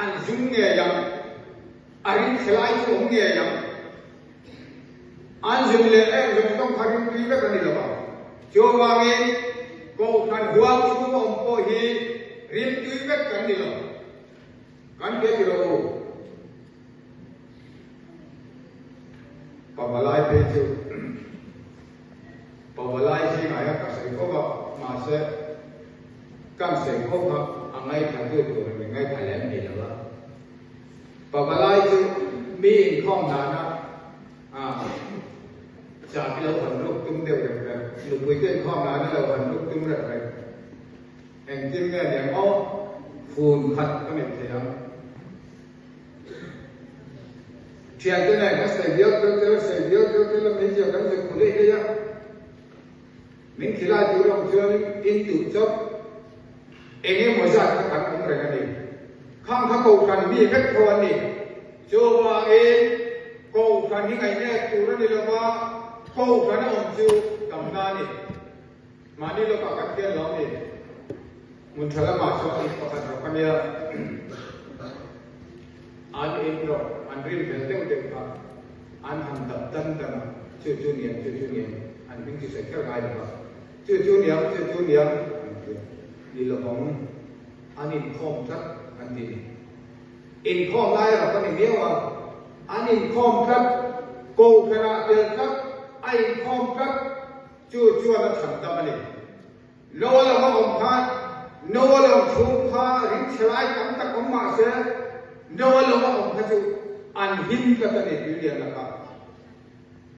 An zum ngei ang. A ring chhe lai chu awm ngei ang. An zum leh em zawng zawng kha ringtui vek a ni lo ang. Chuvangin Kohhran huang chhunga awm pawh hi ringtui vek kan ni lo. Kan hria ti rawh u. Pavalai phei chu Pavalai zingah hian ka sawi fo va, mahse kan sawi fo kha a ngaithla tu tur min ngaithla lem ni lo a. Pavalai chu mi inkhawm dana chak lo han ruk tum deuh reng reng, nupui te inkhawm dana lo han ruk tum reng reng. Engtin nge niang aw, fun khat ka neih thei ang. Thiante nen ka sawi viau tel tel a, sawi viau tel tel a, meizial kan zuk hmu daih daih a. Min khilai tur ang chuanin in duh chawp eng emaw zat kha kan awm reng a ni. Khang kha Kohhran mi vek tho an ni. Chuvangin Kohhran hi ngaihnek tur a ni lo va, Kohhran a awm chu damna a ni. Mahni lawkah kan pian lo a ni. Hmun tha lamah chuan in pakhat rawk a nia. An in rawk an rin fel deuh deuh kha an han dap dan dan a, chu chu niang, chu chu niang, an hming chu sawi kher ngai lo va, chu chu niang, chu chu niang an ti a, ni lovang an inkhawm tlat an ti ni. Inkhawm lai rawk a ni miau a, an inkhawm tlat, kohhranah tel tlat, a inkhawm tlat, chu chuan a chhan dam a ni. Noa lama awm khan Noa lawng chhung kha ring chhe lai tam tak awm mah se, Noa lama awm kha chu an him tlat a ni tuilian lakah.